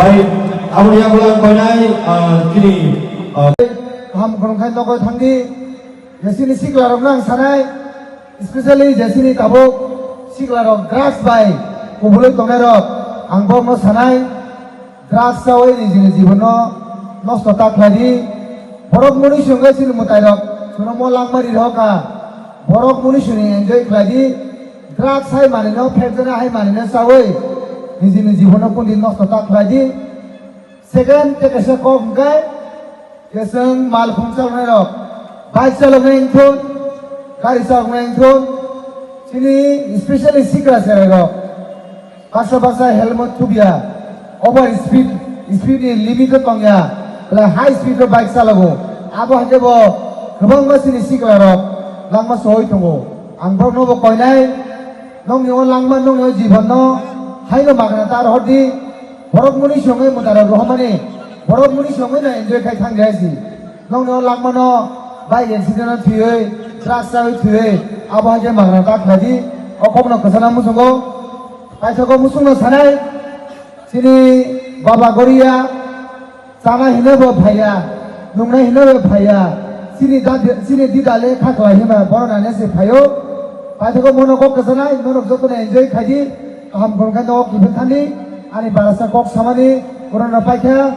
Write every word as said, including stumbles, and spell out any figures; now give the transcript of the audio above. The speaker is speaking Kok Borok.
Hai, aboni yagulang koinai, ah, chini, ah, Kaham khulumkhe nogo thangdi, je chini siklarokno ang sanai, especially je chini tabuk siklarok drugs bai kubulwi tongnairok, ang borokno sanai, drugs chawi nijini jibono nosto ta khlaidi. Borok muni songwi chini mwtairok chwngno mo langma ri rw kha. Borok muni songni enjoy khlaidi. Drugs hai manwino, phekjana hai manwino chawi nijini jibono kundi nosto ta khlaidi. Second, tei kaisa kok hwnkhe, je chwng mal khum chaloknairok, bike chaloknai wngthun, gari chaloknai wngthun, chini specially sikla cherairok baksa baksa helmet thubya, over speed, speed ni limit o tongya, belai high speed o bike chalago, abo haikhe bo kwbangma chini siklarok langma sowi tongo. Ang borokno bo koinai, nokni o langma, nokni o jibanno haino magna ta rohordi. Borok muni songwi mwtairok rohormani, borok muni songwi no enjoy khai thang jaya si. Nokni o langmano bike accident o thwiwi, truck chawi thwiwi, abo hai khe magna ta khlaidi. O kokno kwchana muchungo, paithago muchungno sanai, chini Baba Goria, chana hino bo phaiya, nungna hino bo phaiya, chini da, chini dida le kha khlai hima, bono nane se phaio. Paithago mono kok kwchanai, norok jotono enjoy khaidi, kaham khulumkhe nogo kiphil thani, ani barasa kok samani, bono no paikha.